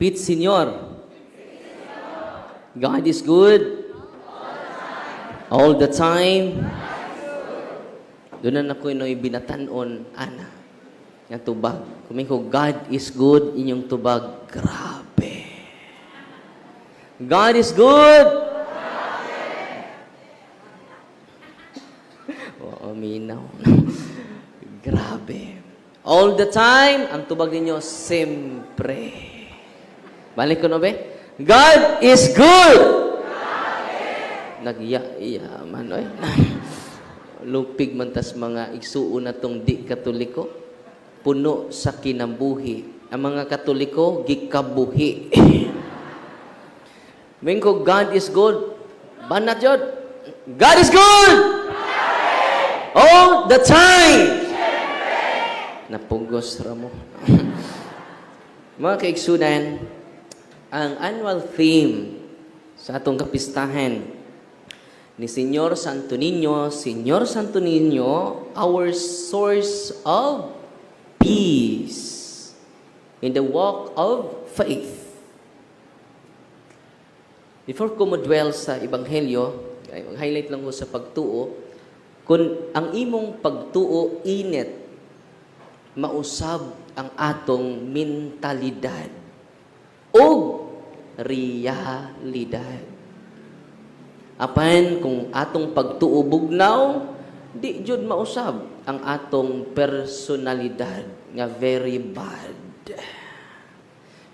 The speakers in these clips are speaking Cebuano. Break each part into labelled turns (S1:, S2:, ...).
S1: Repeat, Señor. God is good. All the time. Doon na ako inoy binatan-on, ana. Nga tubag. Kung ko, "God is good," inyong tubag, "Grabe." God is good. Oo, minaw. Grabe. All the time, ang tubag ninyo, "Siyempre." Balik ko no, be? God is good! Nagya, iya man, oy. Lupig man tas mga igsuon na tong di Katoliko. Puno sa kinabuhi. Ang mga Katoliko, gikabuhi. Mingko, "God is good." Banat yun. God is good! All the time! Napugos ra mo. Mga kaigsunan, ang annual theme sa atong kapistahan ni Señor Santo Niño, Señor Santo Niño, our source of peace in the walk of faith. Before ko mo-dwell sa Ebanghelyo, ay, mag-highlight lang ko sa pagtuo, kung ang imong pagtuo init, mausab ang atong mentalidad o realidad. Apan kung atong pagtuo bugnaw, di jud mausab ang atong personalidad nga very bad.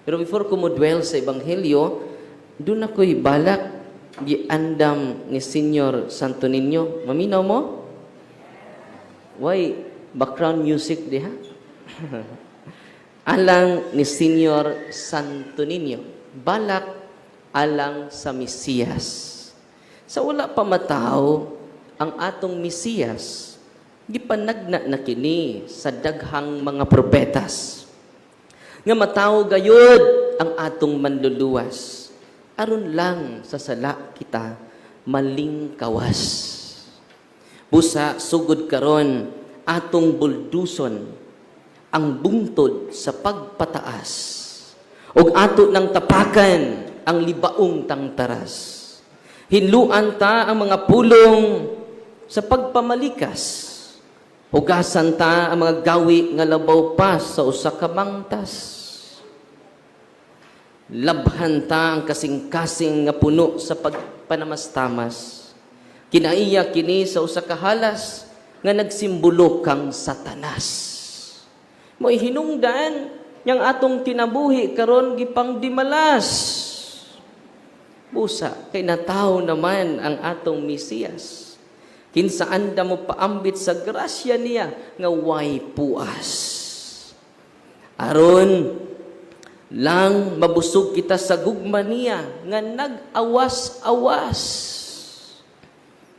S1: Pero before ko mo dwell sa Ebanghelyo, doon ako'y balak giandam ni Señor Santo Niño. Maminaw mo? Why background music diha? Alang ni Señor Santo Niño. Balak alang sa Mesiyas. Sa wala pa mataw ang atong Mesiyas, gipanagna na kini sa daghang mga propetas. Nga matawo gayud ang atong manluluwas. Aron lang sa sala kita malingkawas. Busa sugod karon atong bulduson ang bungtod sa pagpataas. Ug ato nang tapakan ang libaong tangtaras. Hinluan ta ang mga pulong sa pagpamalikas. Hugasan ta ang mga gawi nga labaw pa sa usa ka mangtas. Labhan ta ang kasing-kasing nga puno sa pagpanamastamas. Kinaiya kini sa usa ka halas nga nagsimbolo kang Satanas. Mo'y hinungdan yang atong kinabuhi karon gipangdimalas. Busa kay natawo naman ang atong Mesiyas. Kinsa andam mo paambit sa grasya niya nga way puas. Aron lang mabusog kita sa gugma niya nga nag-awas-awas.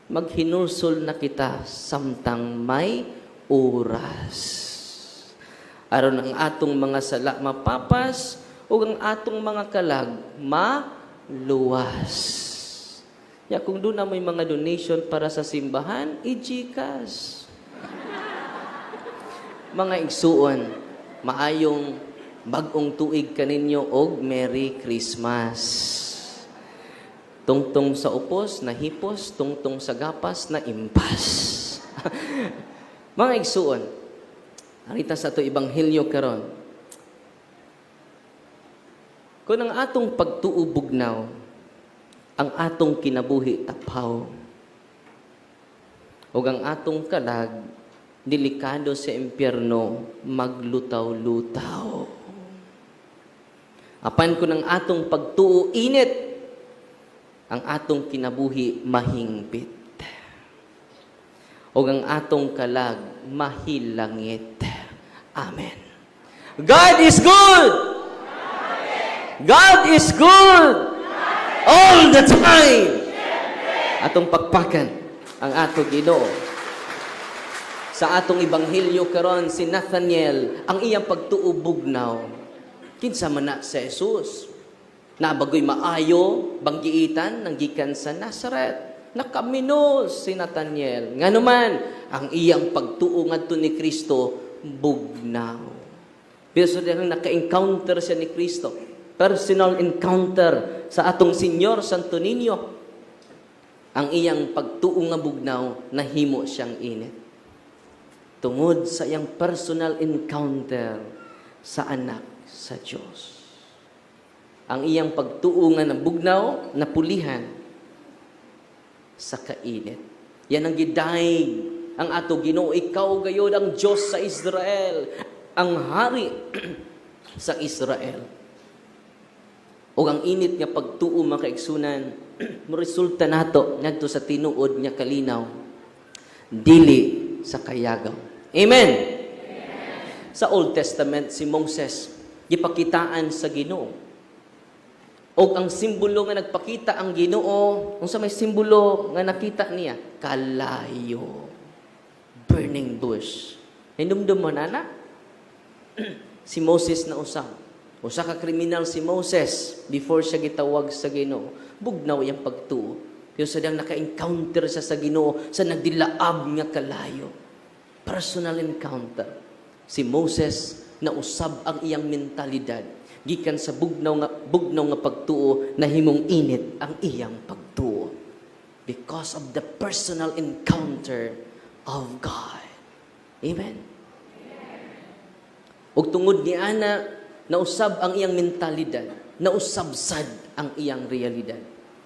S1: Maghinulsol na kita samtang may oras. Aron ang atong mga sala mapapas ug ang atong mga kalag maluwas. Ya, kung doon na may mga donation para sa simbahan, i-GCash. Mga igsuon, maayong bagong tuig kaninyo og Merry Christmas. Tungtong sa upos na hipos, tungtong sa gapas na impas. Mga igsuon, arita sa ato ebanghelyo karon. Kung ang atong pagtuo bugnaw, ang atong kinabuhi tapaw. Ug ang atong kalag delikado sa impyerno maglutaw-lutaw. Apan kung ang atong pagtuo init, ang atong kinabuhi mahingpit. Ug ang atong kalag mahilangit. Amen. God is good! God is good! All the time! Atong pakpakan ang ato Ginoo. Sa atong ebanghelyo karon, si Nathaniel, ang iyang pagtuo bugnaw. Kinsa man na si Jesus? Nabagoy maayo banggiitan nang gikan sa Nazaret. Nakaminos si Nathaniel. Nganuman, ang iyang pagtuo ngadto ni Kristo bugnaw. Pero sa naka-encounter siya ni Kristo. personal encounter sa atong Senyor Santo Niño, ang iyang pagtuo nga bugnaw, nahimo siyang init. Tungod sa iyang personal encounter sa anak sa Dios. Ang iyang pagtuo nga nabugnaw, napulihan sa kainit. Yan ang gidayeg ang ato Ginoo, "Ikaw gayod ang Dios sa Israel, ang hari sa Israel." O ang init nga pagtuo, mga kaigsunan, mo resulta nato ngadto sa tinuod nga kalinaw, dili sa kayagaw. Amen. Sa Old Testament, si Moses gipakitaan sa Ginoo. Og ang simbolo nga nagpakita ang Ginoo, unsa may simbolo nga nakita niya? Kalayo. Burning bush. Hinumdum mo na na? Si Moses na usab. Usa ka kriminal si Moses before siya gitawag sa Ginoo. Bugnaw iyang pagtuo. Pero sa dihang naka-encounter siya sa Ginoo sa nagdilaab nga kalayo. Personal encounter. Si Moses, nausab ang iyang mentalidad. Gikan sa bugnaw nga pagtuo, nahimong init ang iyang pagtuo. Because of the personal encounter of God. Amen. Ug tungod ni ana, nausab ang iyang mentalidad, nausab sad ang iyang realidad.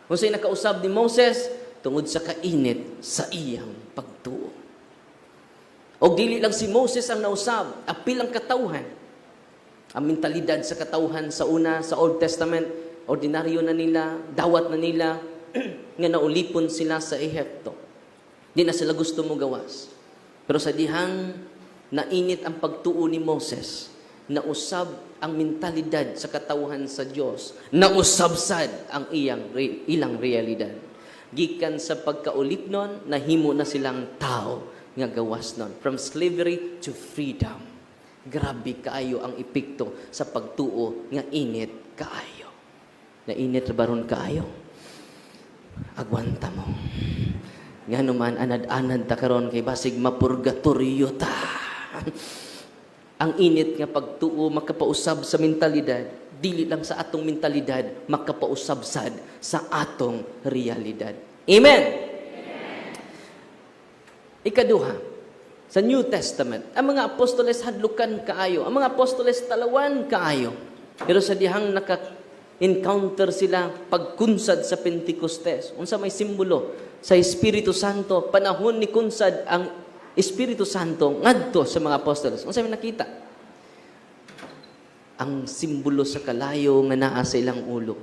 S1: Unsay nakausab ni Moses? Tungod sa kainit sa iyang pagtuo. Og dili lang si Moses ang nausab, apil ang katawhan. Ang mentalidad sa katawhan sa una, sa Old Testament, ordinaryo na nila, dawat na nila, nga naulipon sila sa Ehipto. Di na sila gusto mo gawas. Pero sa dihang nainit ang pagtuo ni Moses, nausab ang mentalidad sa katawhan sa Dios, nausab sad ang ilang realidad. Gikan sa pagkaulipnon, nahimo na silang tao nga gawas nun. From slavery to freedom. Grabe kaayo ang epekto sa pagtuo nga init kaayo. Nainit ra baron kaayo? Agwanta mo. Nga naman, anad-anad ta karon kay basig mapurgatoryo ta. Ang init nga pagtuo makapausab sa mentalidad, dili lang sa atong mentalidad, makapausab sad sa atong realidad. Amen. Ikaduha, sa New Testament, ang mga apostoles hadlukan kaayo, ang mga apostoles talawan kaayo. Pero sa dihang naka-encounter sila pagkunsad sa Pentecostes, unsa may simbolo sa Espiritu Santo, panahon ni kunsad ang Espiritu Santo ngadto sa mga apostoles. Unsa may nakita? Ang simbolo sa kalayo nga naa sa ilang ulo.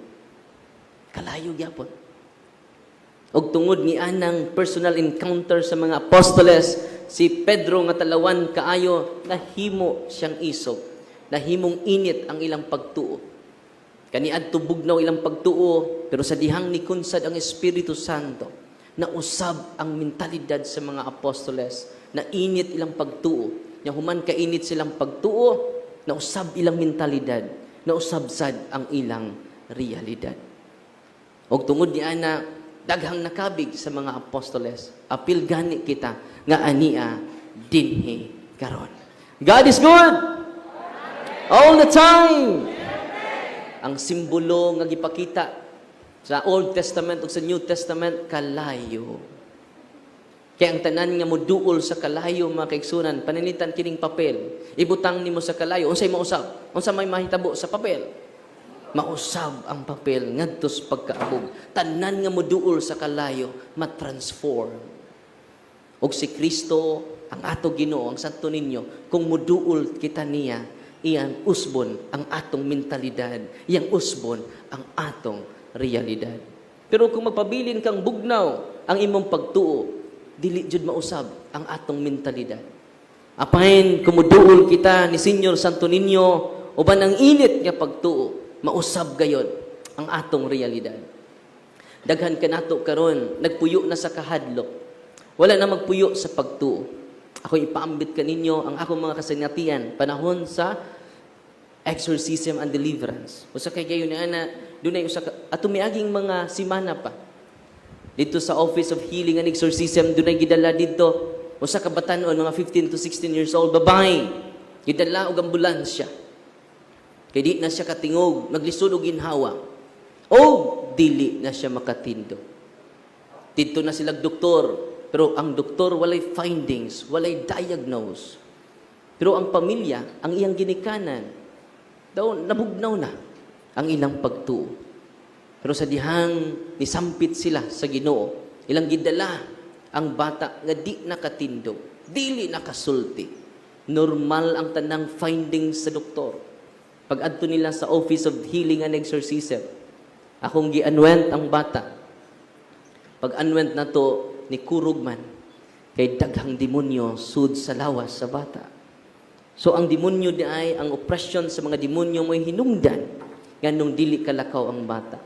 S1: Kalayo gyapon. Og tungod ni anang personal encounter sa mga apostoles, si Pedro nga talawan kaayo, nahimo siyang isog. Nahimong init ang ilang pagtuo. Kaniadto bugnaw ilang pagtuo, pero sa dihang ni kunsad ang Espiritu Santo, nausab ang mentalidad sa mga apostoles, nainit ilang pagtuo. Nya human kainit silang pagtuo, nausab ilang mentalidad, nausab sad ang ilang realidad. Og tungod ni ana, daghang nakabig sa mga apostoles. Apil gani kita nga ania dinhi karon. God is good all the time. Ang simbolo nga gipakita sa Old Testament ug sa New Testament, kalayo. Kaya ang tanan nga moduol sa kalayo, mga kaigsunan, pananglitan kining papel, ibutang nimo sa kalayo, unsay mausab? Unsa may mahitabo sa papel? Mausab ang papel ngadto sa pagkaabog. Tanan nga moduol sa kalayo, matransform. Og si Kristo, ang ato Ginoo, ang Santo Niño, kung muduol kita niya, iyang usbon ang atong mentalidad, iyang usbon ang atong realidad. Pero kung magpabilin kang bugnaw ang imong pagtuo, dili jud mausab ang atong mentalidad. Apan kung muduol kita ni Senyor Santo Niño uban ang init nga pagtuo, mausab gayon ang atong realidad. Daghan kanato karon nagpuyo na sa kahadlok. Wala na magpuyo sa pagtuo. Ako ipaambit kaninyo ang akong mga kasinatian panahon sa exorcism and deliverance. Usa kay gayon ni ana, dunay usa ka ato miaging mga simana pa. Dito sa Office of Healing and Exorcism, dunay gidala didto usa ka batanon, mga 15 to 16 years old, babae. Gidala og ambulansya. Kay di na siya katingog, naglisod og ginhawa. O dili na siya makatindog. Didto na sila doktor, pero ang doktor walay findings, walay diagnose. Pero ang pamilya, ang iyang ginikanan, daw nabugnaw na ang ilang pagtuo. Pero sa dihang nisampit sila sa Ginoo, ilang gidala ang bata nga di nakatindog, dili nakasulti. Normal ang tanang findings sa doktor. Pag adto nila sa Office of Healing and Exorcism, akong gi-anoint ang bata. Pag anoint na to, ni kurog man, kay daghang demonyo sud sa lawas sa bata. So ang demonyo di ay, ang oppression sa mga demonyo mo'y hinungdan nganong dili kalakaw ang bata.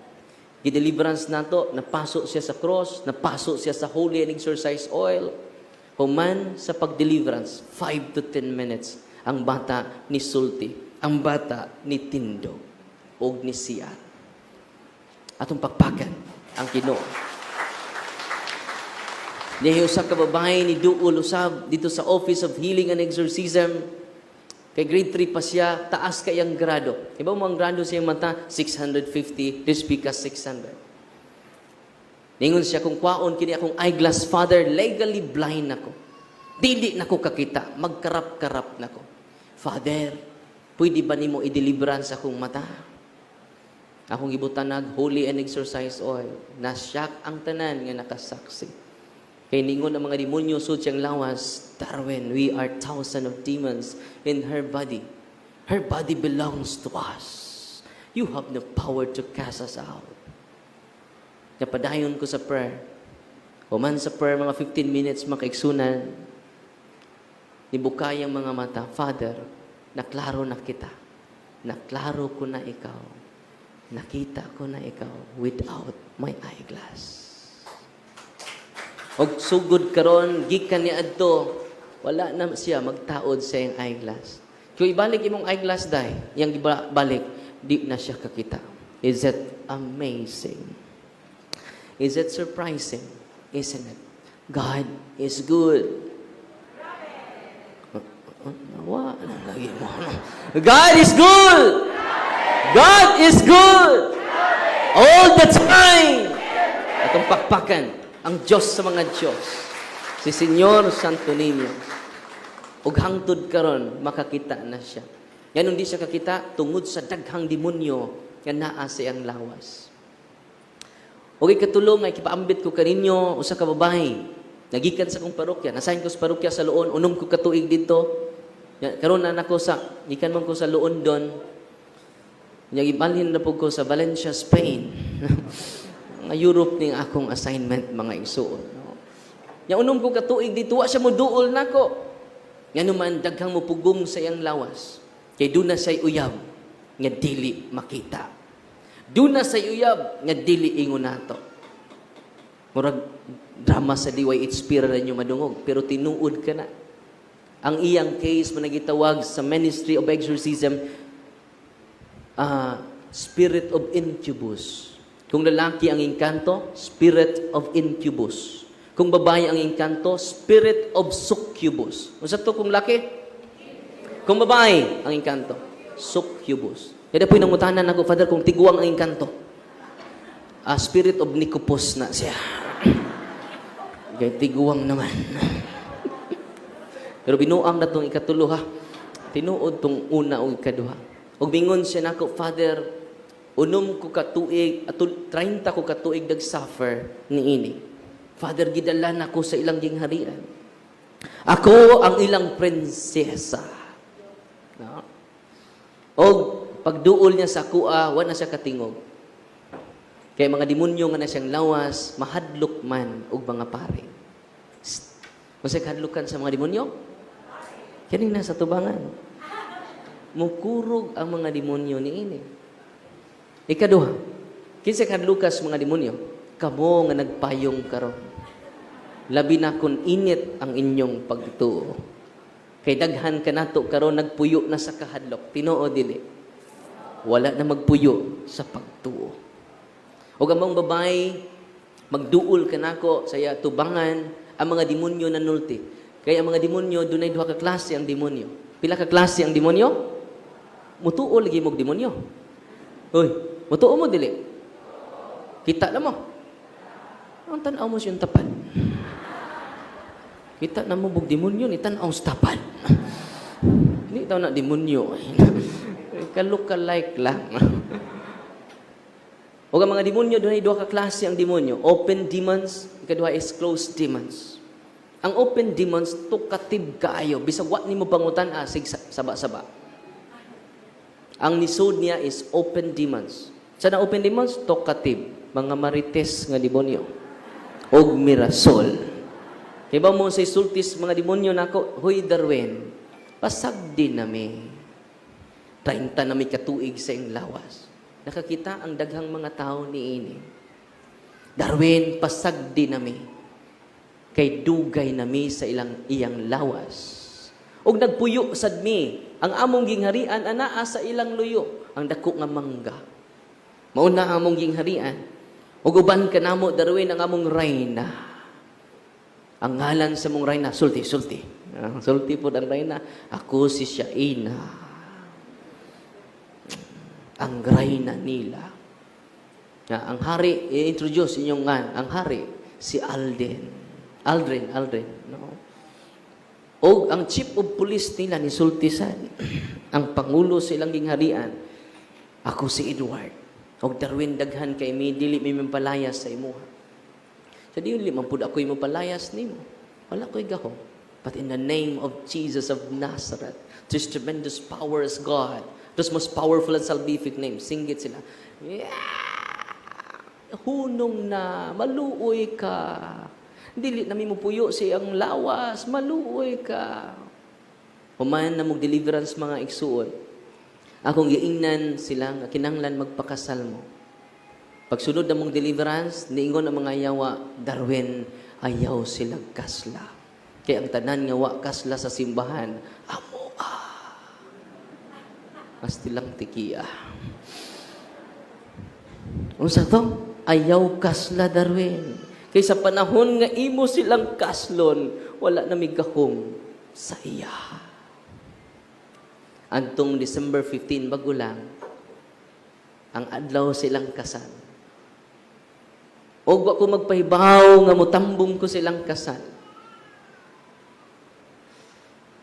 S1: Gi-deliverance nato, napaso siya sa cross, napaso siya sa holy and exorcise oil. Human sa pag-deliverance, 5 to 10 minutes, ang bata ni sulti, ang bata ni tindog, og ni siyar. Atong pakpakan ang Ginoo. Niya usa ka babae ni duol usab didto sa Office of Healing and Exorcism. Kay grade 3 pa siya, taas kay ang grado. Iba mo ang grado sa iyang mata, 650, this pikas 600. Ningon siya, "Kung kwaon kini akong eyeglass, Father, legally blind ako. Dili na ko kakita, magkarap-karap na ko. Father, pwede ba nimo i-deliverance akong mata?" Akong gibutanag holy and exorcise oil. Nasyak ang tanan nga nakasaksi. Kay ningon ang mga demonyo sud siyang lawas, "Darwin, we are thousand of demons in her body. Her body belongs to us. You have no power to cast us out." Napadayon ko sa prayer. Human sa prayer, mga 15 minutes, makaigsunan, nibukay ang mga mata, "Father, naklaro na kita. Naklaro ko na ikaw. Nakita ko na ikaw without my eyeglass." Og sugod karon gikan ni adto, wala na siya magtaod sa iyang eyeglass. Kung ibalik imong eyeglass day, iyang ibalik, di na siya kakita. Is it amazing? Is it surprising? Isn't it? God is good. Wa na lagi mo. God is good. God is good. All the time. Atong pakpakan ang Diyos sa mga Diyos. Si Señor Santo Niño. Ug hangtod karon makakita na siya. Nganong di siya kakita? Tungod sa daghang demonyo nga naa sa iyang lawas. Og ikatulo nga ipaambit ko kaninyo, usa ka babae nagikan sa akong parokya. Nasahin ko sa parokya sa Loon, unom ko katuig didto. Ya, karon na nako sa gikan man ko sa Loon doon. Nya gibalhin na pud ko sa Valencia, Spain. Nga Europe ning akong assignment, mga igsuon. No? Nya unom ko katuig didto, wa siya mo duol nako. Ngano man daghang mupugong sa iyang lawas. Kay duna siya'y uyab nga dili makita. Duna siya'y uyab nga dili ingon nato. Murag drama sa DYHP ra ninyo madungog, pero tinuod ka na. Ang iyang case man gitawag sa Ministry of Exorcism spirit of incubus. Kung lalaki ang engkanto, spirit of incubus. Kung babae ang engkanto, spirit of succubus. Unsa to kung laki? Kung babae ang engkanto, succubus. Kaya po'y nangutanan ako, "Father, kung tiguang ang engkanto?" Ah, spirit of Nicopus na siya. Kay tiguang naman. Pero binuang na tong ikatulo ha. Tinuod tong una o ikaduha. Ug mingon siya nako, "Father, unom ko katuig, atul 30 ko katuig nag-suffer niini. Father, gidala nako sa ilang gingharian. Ako ang ilang prinsesa." No? Og pagduol niya sa kuha, wa na siya katingog. Kay mga demonyo nga na siyang lawas, mahadlok man og mga pare. Psst. Unsay kahadlokan sa mga demonyo? Kini na sa tubangan. Mukurog ang mga demonyo niini. Ikaduha, kinsa kahadlokan sa mga demonyo? Kamo nga nagpayong karon. Labi na kung init ang inyong pagtuo. Kay daghan kanato karon nagpuyo na sa kahadlok. Tinuod dili? Wala na magpuyo sa pagtuo. O among babae, magduol kanako sa iya tubangan ang mga demonyo na nulti. Kaya ang mga demonyo, dunay duha ka klase ang demonyo. Pila ka klase ang demonyo? Mutuo lagi mog demonyo. Uy, mutuo mo dili? Kita na mo. Ang tan-aw mo siyang tapad. Kita na mo bug demonyo ni tan-aw sa tapad. Hindi daw na demonyo. Ka-look-alike lang. O ang mga demonyo, doon ay duha ka klase ang demonyo. Open demons, ikaduha is closed demons. Ang open demons, talkative kaayo. Bisag wa nimo pangutan, ah, sig saba-saba. Ang nisod niya is open demons. Sa na open demons? Talkative. Mga marites nga demonyo. Og mirasol. Iba mo sa sultis mga demonyo nako, "Huy Darwin, pasag din nami. 30 na mi katuig sa iyong lawas." Nakakita ang daghang mga tao ni ini. "Darwin, pasag din nami. Kay dugay nami sa ilang iyang lawas. Og nagpuyo sad mi, ang among gingharian anaa sa ilang luyo, ang dako nga mangga. Mao na ang among gingharian. Ug uban ka namo, Darwin, ang among reyna. Ang ngalan sa mong reyna," sulti, sulti. Ah, sulti po ang reyna. "Ako si Shaina. Ang reyna nila." Nga, ang hari, i-introduce inyong nga, ang hari, si Alden. Aldrin, Aldrin. No? O ang chief of police nila ni sultisan, ang pangulo sa ilang gingharian, "Ako si Edward. Og Darwin, daghan kay mi, dili mi mapalayas sa imuha." Sa dili man pud ako imo palayas nimo. Wala ko'y gahom. "But in the name of Jesus of Nazareth, this tremendous power as God, this most powerful and salvific name," singgit sila. "Yeah! Hunong na, maluoy ka. Dili na mi mupuyo sa iyang lawas, maluoy ka." Human na mong deliverance, mga igsuon. Akong giingnan sila nga kinahanglan magpakasal mo. Pagsunod na mong deliverance, niingon ang mga yawa, "Darwin, ayaw sila kasla. Kaya ang tanan nga wa kasla sa simbahan, amo ah." Astilang tikia. Unsa to? "Ayaw kasla, Darwin. Kay sa panahon nga imo silang kaslon, wala na migahom sa iya." Antong December 15, bago lang, ang adlaw silang kasal. Og wa ko magpahibaw nga mutambong ko silang kasal.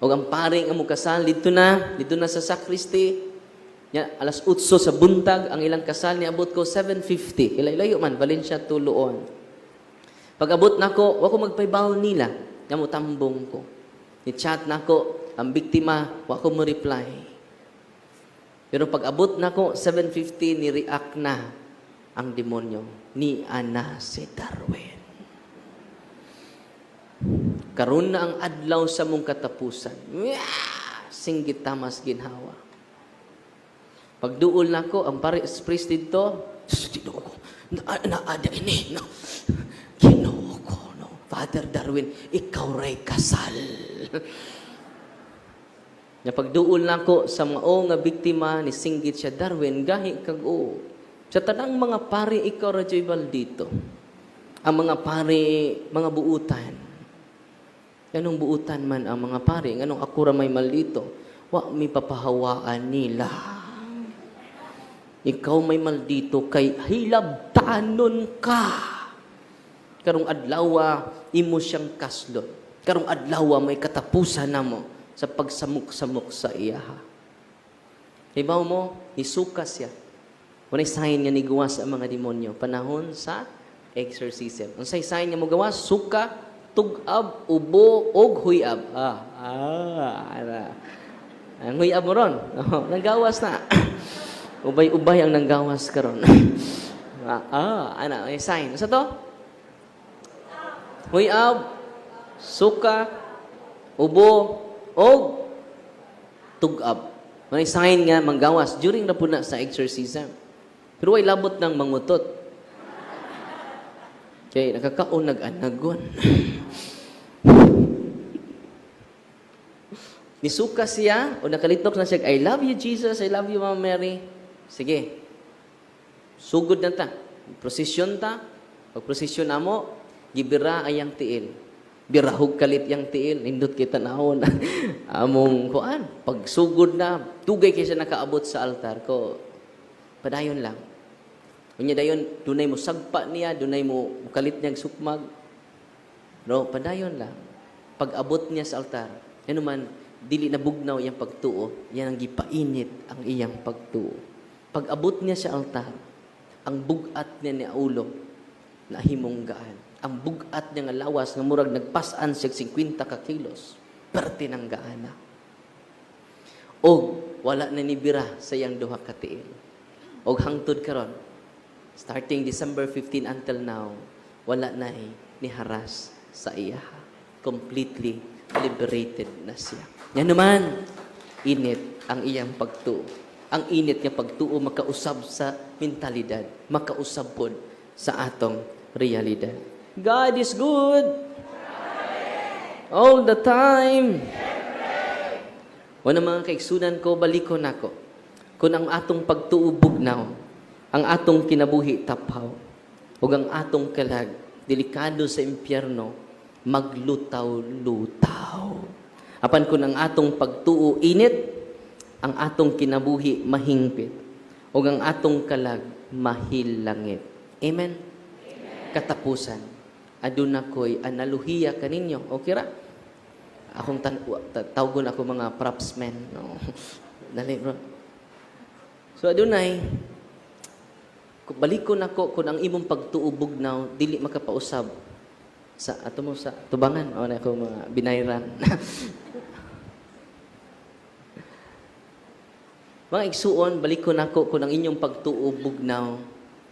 S1: Og ang pare nga mo kasal dito na sa sacristy. Ya, alas 8 sa buntag ang ilang kasal, niabot ko 7:50. Ilayo man Valencia to Loon. Pag abot nako, wa ko magpahibaw nila nga mutambong ko. Ni chat nako ang biktima, wa ko mo reply. Pero pag abot nako 7:50, ni react na ang demonyo ni ana si Darwin. "Karon na ang adlaw sa mong katapusan." Yeah! Singgit tamas ginhawa. Pagduol nako ang pare priest dito, "Ginoo ko, na naada ini, no. Ginoo ko, no. Father Darwin, ikaw ray kasal." Nga pagduol nako sa mao nga biktima, ni singgit siya, "Darwin, gahi kag o. Sa tanang mga pari, ikaw ra dyo'y dito. Ang mga pari, mga buutan. Ganong buutan man ang mga pari, nganong ako ra may maldito? Wa mi papahawaan nila. Ikaw may maldito kay hilabtanon ka. Karong adlaw imo siyang kaslon. Karong adlaw may katapusan namo sa pagsamok-samok sa iyaha." Hibaw mo, nisuka siya. Walay sign nga niguwas ang mga demonyo panahon sa exorcism. Unsay sign nga mogawas? Suka, tug-ab, ubo, og huyab. Ah, ara. Ang huyab mo ron. Oh, nanggawas na. Ubay-ubay ang nanggawas karon. Ah, ana, may sign. Sa to? Huyab, suka, ubo, og tug-ab. May sign nga manggawas during na po na sa exorcism. Pero ay labot ng mangutot. Kay nakakaon nag-anagon. Nisuka siya o nakalitok na siya, "I love you, Jesus, I love you, Mama Mary." Sige. Sugod na ta. Prosesyon ta. Pag prosesyon namo, gibira ayang tiil. Birahog kalit yang tiil, nindot kita naon. Among kuan, pagsugod na, dugay kay siya nakaabot sa altar ko. Padayon lang. Unya dayon, dunay mo sagpa niya, dunay mo kalit niyang sukmag. No, padayon lang. Pag-abot niya sa altar, ano man, dili na bugnaw iyang pagtuo, yan ang gipainit ang iyang pagtuo. Pag-abot niya sa altar, ang bugat niya ni ulo, nahimong gaan. Ang bugat niya nga lawas nga murag nagpasan siya 50 ka kilos, perte ng gaana. Og wala na ni bira sa iyang duha ka tiil. Og hangtod karon, starting December 15 until now, wala na niharas sa iya. Completely liberated na siya. Yan naman, init ang iyang pagtuo. Ang init nga pagtuo makausab sa mentalidad, makausab pod sa atong realidad. God is good all the time. Wala, mga kaigsunan ko, balikon nako. Kung ang atong pagtuo bugnaw, ang atong kinabuhi taphaw, ug ang atong kalag, delikado sa impyerno, maglutaw-lutaw. Apan kung ang atong pagtuo init, ang atong kinabuhi mahingpit, ug ang atong kalag mahilangit. Amen? Katapusan, aduna ko'y analohiya kaninyo. Okay ra? Akong tawgon ako mga props men. No? Dali, bro. So adunay, balikon nako, kung ang imong pagtuo bugnaw, dili makapausab sa ato mo sa tubangan o na ako mga binayran. Mga igsuon, balikon nako, kung ang inyong pagtuo bugnaw,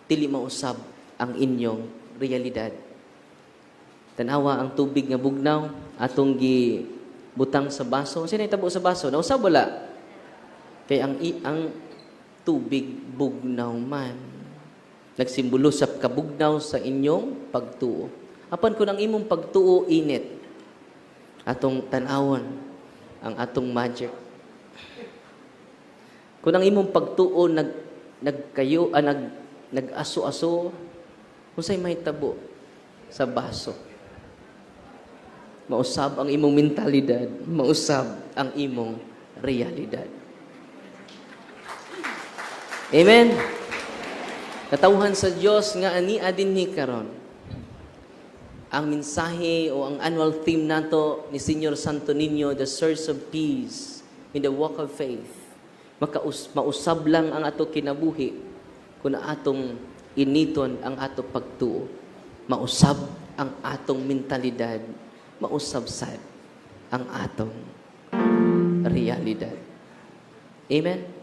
S1: dili mausab ang inyong realidad. Tanawa ang tubig nga bugnaw, atong gi butang sa baso. Sino itabo sa baso? Nausab wala? Kay ang tubig bugnaw man. Nagsimbolo sa kabugnaw sa inyong pagtuo. Apan kung ang imong pagtuo init, atong tan-awon ang atong magic. Kung ang imong pagtuo nag nagkayo ah, nag nag-aso-aso, unsay mahitabo sa baso? Mausab ang imong mentalidad, mausab ang imong realidad. Amen. Katawhan sa Dios nga ani dinhi karon. Ang mensahe o ang annual theme nato ni Senior Santo Niño, the source of peace in the walk of faith. Mausab lang ang ato kinabuhi kung atong initon ang ato pagtuo. Mausab ang atong mentalidad, mausab sad ang atong realidad. Amen?